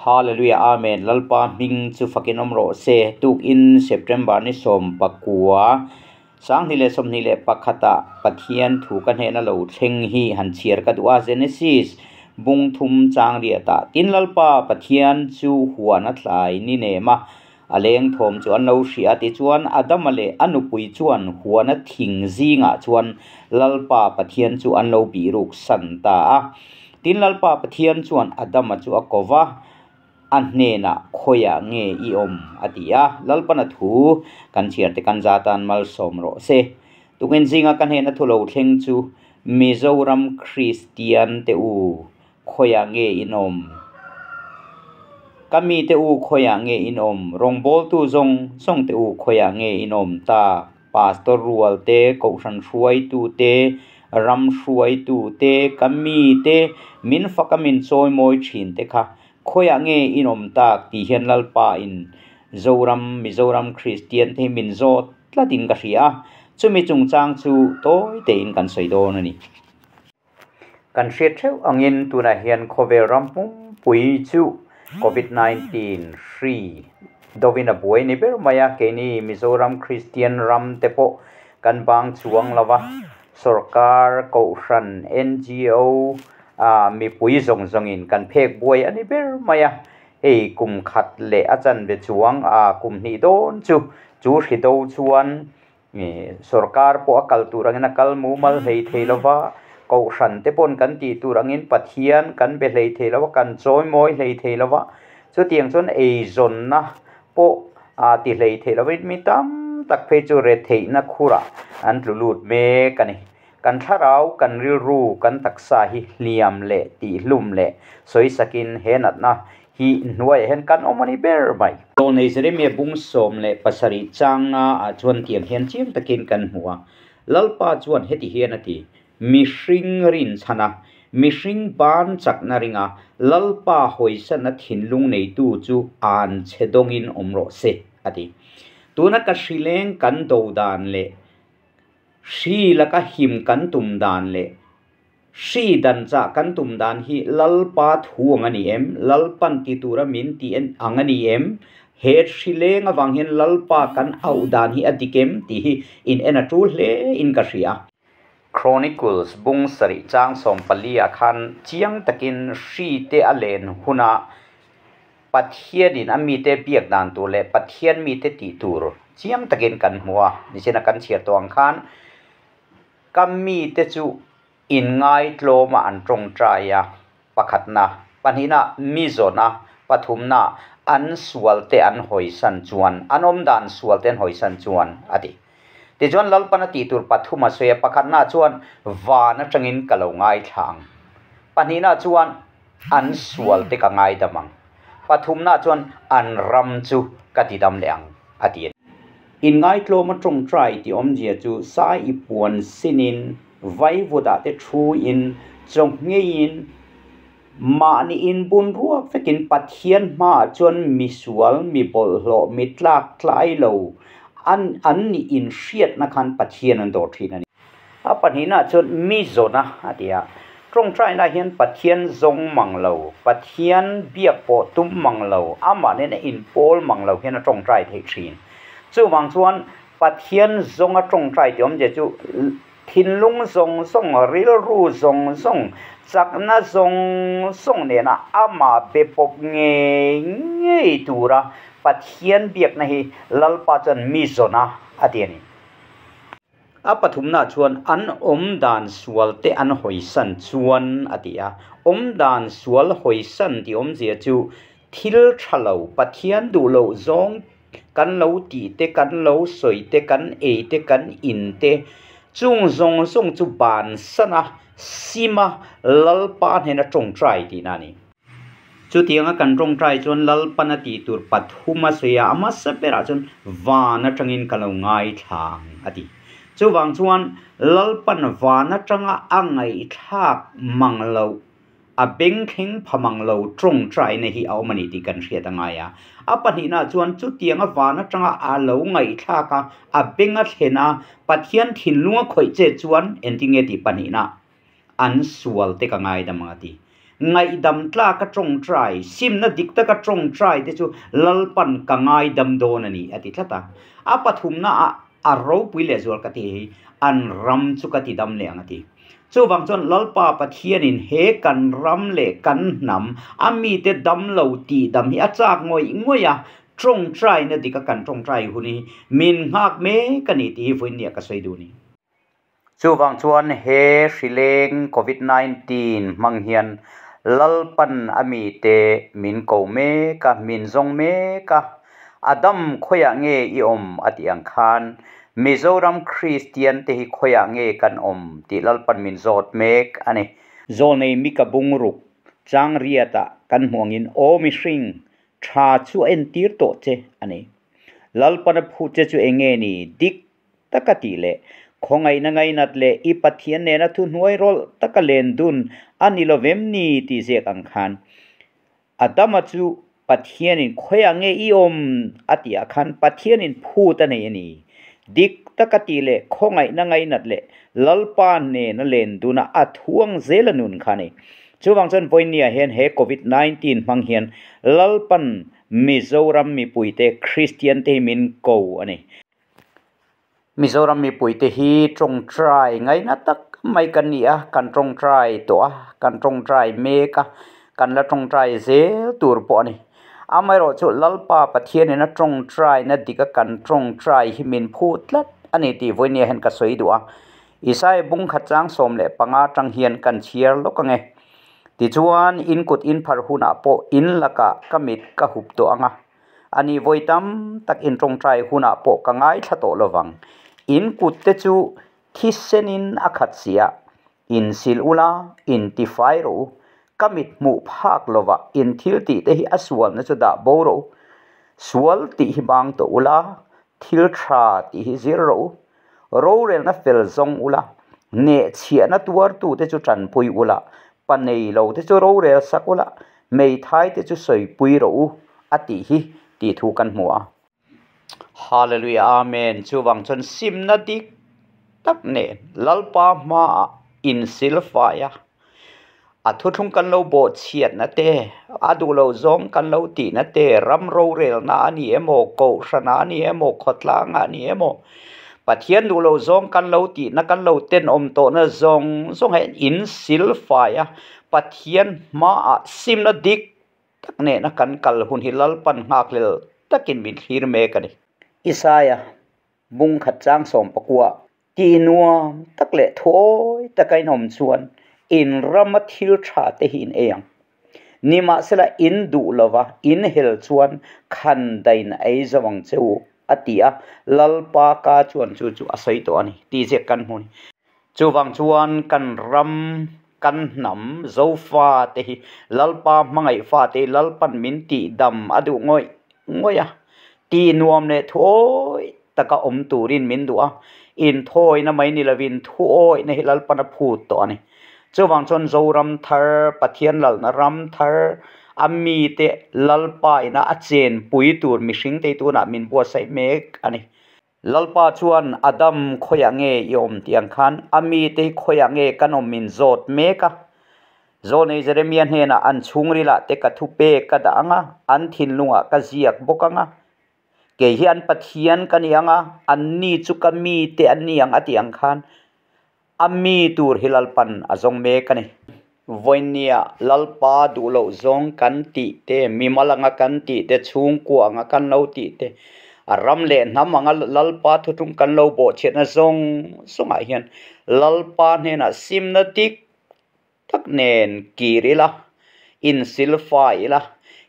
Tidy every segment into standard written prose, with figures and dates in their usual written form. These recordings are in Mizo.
Hallelujah Amen Lalpa hming chu fakin awm rawh se. Tukin September ni 19 2021 ah Pathian thu ka hnena lo thleng hi han chhiar ka duh a. Genesis bung thum chang riat ah tin Lalpa Pathian chu huan a tlai ni nem a, a leng thawm chu an lo hria a. Tichuan Adama leh a nupui chuan huan a thing zingah chuan Lalpa Pathian chu an lo bihruk san ta a. Tin Lalpa Pathian chuan Adama chu a ko va, a hnenah khawiah nge i awm a ti a. Lalpan a thu kan chhiar te kan zatan malsawm rawh se. Tukin zinga ka hnena thu lo thleng chu Mizoram Kristian te u khawiah nge in awm? Ka mi te u khawiah nge in awm? Rawngbawltu zawng zawng te u khawiah nge in awm tak? Pastor rual te, kohhran hruaitu te, ram hruaitu te, ka mi te, min faka min chawimawi thin te kha khawiah nge in awm tak tih hian Lalpa in Zoram, Mizoram Kristian te hi min zawt tlatin ka hria a. Chumi chungchang chu tawi tein kan sawi dawn a ni. Kan hriat theuh angin tunah hian khawvel ram pumpui chu Covid-19 hri dovin a buai ni ber mai a, keini Mizoram Kristian ram te pawh kan bang chuang lo va, sorkar, kohhran, NGO, mipui zawng zawngin kan phek buai a ni ber mai a, hei kum khat leh a chanve chuang kum hnih dawn chu chu hri do chuan Sorkar pawh a kal tur angin a kal mumal hlei thei lo va, kohhran te pawn kan tih tur angin Pathian kan be hlei thei lo va, kan chawimawi hlei thei lo va, chutiang chuan eizawnna pawh ti hlei thei lo vin mi tam tak phei chu retheihna khurah an tlu lut mek a ni. Kan thlarau, kan rilru, kan taksa hi hliam leh tihhlum leh sawisakin he natna hi hnuaiah hian kan awm a ni ber mai. Tawlnei Jeremia bung 17 changa ah chuan tiang hian chiang takin kan hmu a. Lalpa chuan heti hian a ti, Mihring rinchhan a, mihring ban chakna ringa Lalpa hawisanna thinlung neitu chu an che dawngin awm rawh se, a ti. Tuna ka hrileng kan do dan leh hri laka him kan tum dan leh hri dan chah kan tum dan hi Lalpa thu ang a ni em? Lalpan ti tura min ti ang a ni em? He hri leng avang hian Lalpa kan auh dan hi a dik em? Tih hi in en a tul hle in ka hria. Chronicles bung sarih chang 14 ah khan chiang takin hri te a len huna Pathianin a mite biak dan tur leh Pathian mite tih tur chiang takin kan hmu a, nichina kan chhiar tawh ang khan ka mite chu inngaitlawma an tawngtai a, pakhatna, pahnihna mi zawna, pathumna an sualte an hawisan chuan, an awmdan sualte an hawisan chuan a ti. Tichuan Lalpan a tih tur pathum a sawi a, pakhatna chuan van atangin ka lo ngaithla ang, pahnihna chuan an sual te ka ngaidam ang, pathumna chuan an ram chu ka tidam leh ang, a ti a ni. Inngaitlawm a tawngtai tih awmzia chu sai i puan sinin, vaivutah te thuin, chaw ngeiin, mahni inbun ruak vekin Pathian hmaah chuan misual, mi bawlhhlawh, mi tlak tlai lo an an nih inhriatna khan Pathian an dawr thin a ni. A pahnihna chuan mi zawna a ti a, tawngtaina hian Pathian zawng mang lo, Pathian biak pawh tum mang lo, amah nena inpawl mang lo hian a tawngtai theih thin. Chuvang chuan Pathian zawnga tawngtai tih awmzia chu thinlung zawng zawng, rilru zawng zawng, chakna zawng zawng nena amah be pawp ngei ngei tura Pathian biakna hi Lalpa chuan mi zawna a ti a ni. A pathumna chuan an awmdan sual te an hawisan chuan a ti a, awmdan sual hawisan tih awmzia chu thil tha lo, Pathian duh loh zawng kan lo tih te, kan lo sawi te, kan ei te, kan in te, chung zawng zawng chu bansan a, sim a, Lalpa hnena tawngtai tihna a ni. Chutianga kan tawngtai chuan Lalpan a tih tur pathum a sawi a, a hmasa berah chuan van atangin ka lo ngaithla ang a ti. Chuvang chuan Lalpan van atanga a ngaihthlak mang loh, a bengthleng pha mang lo tawngtaina hi a awm a ni tih kan hriat a ngai a. A pahnihna chuan chutianga van atanga a lo ngaihthlak a, a beng a thlen a, Pathian thinlung a khawih che chuan engtin nge tih pahnihna? An sual te ka ngaidam ang a ti. Ngaihdam tlaka tawngtai, simna dik taka tawngtai te chu Lalpan ka ngaidam dawn a ni, a ti tlat a. A pathumna ah a ropui lehzual ka ti hi, an ram chu ka ti dam leh ang a ti. Chuvang chuan Lalpa Pathianin he kan ram leh kan hnam a mite dam lo tih dam hi a chak ngawih ngawih a, tawngtaina dika kan tawngtai hun hi min nghak mek a ni tih hi vawiin ka sawi duh a ni. Chuvang chuan he hrileng Covid 19 hmang hian Lalpan a mite min ko mek a, min zawng mek a, a dam khawiah nge i awm a tih ang khan Mizoram Kristian te hi khawiah nge kan awm tih Lalpan min zawt mek a ni. Zawlnei Mika bungruk chang riatah kan hmuh angin aw mihring tha chu a entir tawh che a ni. Lalpan a phut che chu eng nge ni? Dik taka tih leh khawngaihna ngainat leh i Pathian nena thuhnuai rawlh taka len dun a ni lo vem ni tih ziak ang khan Adama chu Pathianin khawiah nge i awm a tih ah khan Pathianin phut a nei a ni. Dik taka tih leh khawngaihna ngainat leh Lalpa nena len duna a thuang zel a nun kha a ni. Chuvang chuan vawinia hian he Covid 19 hmang hian Lalpan Mizoram mipuite Kristian te hi min ko a ni. Mizoram mipuite hi tawngtai ngaina tak mai kan ni a, kan tawngtai tawh a, kan tawngtai mek a, kan la tawngtai zel tur pawh a ni. Amaherawh chu Lalpa Pathianin a tawngtaina dika kan tawngtai hi min phut tlat a ni tih vawinia hian ka sawi duh a. Isaiah bung khat chang 15 atang hian kan chhiar lawk ang e. Tichuan in kut in phar hunah pawh in lakah ka mit ka hup tawh ang a. A ni vawi tam tak in tawngtai hunah pawh ka ngaithla tawh lovang. In kut te chu thisenin a khat si a, in sil ula, in ti fai rawh u. Ka mit hmuh phak lovah in thil tih te hi a sualna chu dah bo rawh u. Sual tih hi bang tawh ula, thil tha tih hi zir rawh u. Rorelna fel zawng ula, nehchhiahna tuartute chu tanpui ula, pa nei lo te chu rorel sak ula, hmeithai te chu sawipui rawh u a tih hi tih thu kan hmu a. Hallelujah Amen chuvang chuan simna dik tak nen Lalpa hmaah insilfai a. A thuthlung kan lo bawh chhiatna te, a duh loh zawng kan lo tihna te, ram rorelna a ni emaw, kohhrana a ni emaw, khawtlanga a ni emaw, Pathian duh loh zawng kan lo tihna, kan lo tenawm tawhna zawng zawng hian in silfai a, Pathian hmaah simna dik tak nena kan kal hun hi Lalpan nghakhlel takin min thlir mek a ni. Isaia bung khat chang 19 Tih nuam tak leh thuawi taka in awm chuan in rama thil tha te hi in ei ang. Nimahsela in duh lova in hel chuan khan dain a ei zo ang che u, a ti a, Lalpa ka chuan chu chu a sawi tawh a ni, tih ziak kan hmu a ni. Chuvang chuan kan ram, kan hnam, Zofa te hi Lalpa hmangaih fa te hi Lalpan min tih dam a duh ngawih ngawih a, tih nuam leh thuawi taka awm turin min duh a, inthawina mai ni lovin thuawihna hi Lalpan a phut tawh a ni. Chuvang chuan Zoram thar, Pathian lalna ram thar, a mite Lalpa ina a chenpui tur mihring te hi tunah min buatsaih mek a ni. Lalpa chuan Adam khawiah nge i awm tih ang khan a mite hi khawiah nge kan awm min zawt mek a. Zawnei Jeremia hnenah an chhungrilah te ka thupek ka dah ang a, an thinlungah ka ziak bawk ang a. Kei hi an Pathian ka ni ang a, anni chu ka mite an ni ang a tih ang khan a mi tur hi Lalpan a zawng mek a ni. Vawinia Lalpa duh loh zawng kan tih te, mimal anga kan tih te, chhungkua anga kan lo tih te, a ram leh hnam anga Lalpa thuthlung kan lo bawhchhiatna zawng zawngah hian Lalpa hnenah simna dik tak nen kir ila, insilfai ila,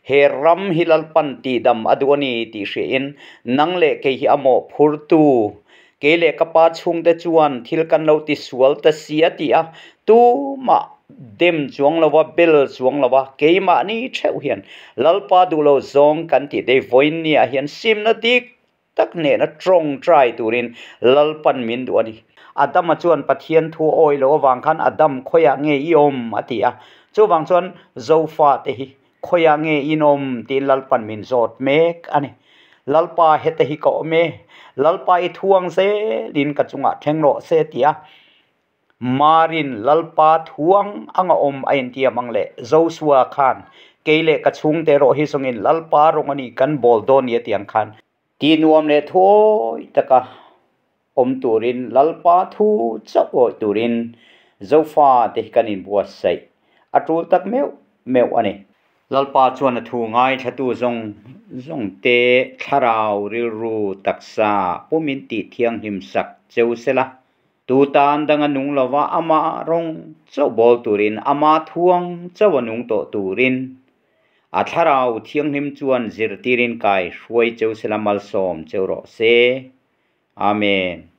he ram hi Lalpan tihdam a duh a ni tih hriain nang leh kei hi a mawhphurtu, kei leh ka pa chhungte chuan thil kan lo tisual ta si a ti a, tumah dem chuang lova, bel chuang lova, keimahni theuh hian Lalpa duh lo zawng kan tih te vawiinniah hian simna dik tak nena tawngtai turin Lalpan min duh a ni. Adama chuan Pathian thu a awih loh avang khan Adam khawiah nge i awm? a ti a. Chuvang chuan Zofate hi khawiah nge in awm? tiin Lalpan min zawt mek a ni. Lalpa heta hi ka awm e, Lalpa i thuang zelin ka chungah thleng rawh se ti a. Marin Lalpa thuang anga awm a intiam ang leh Josua khan kei leh ka chhungte erawh hi zawngin Lalpa rawng a ni kan bawl dawn ni a tih ang khan ti nuam leh thuawi taka awm turin Lalpa thu chauh awih turin Zofa te hi kan inbuatsaih a tul tak meuh meuh a ni. Lalpa chuan a thu ngaithlatu zawng zawng te thlarau rilru taksa pumin tih thianghlim sak cheu sela, tu tan danga nung lova amah rawng chauh bawl turin, ama thuang chauh a nung tawh turin a thlarau thianghlim chuan zirtirin kai hruai cheu sela malsawm cheu rawh se. Amen.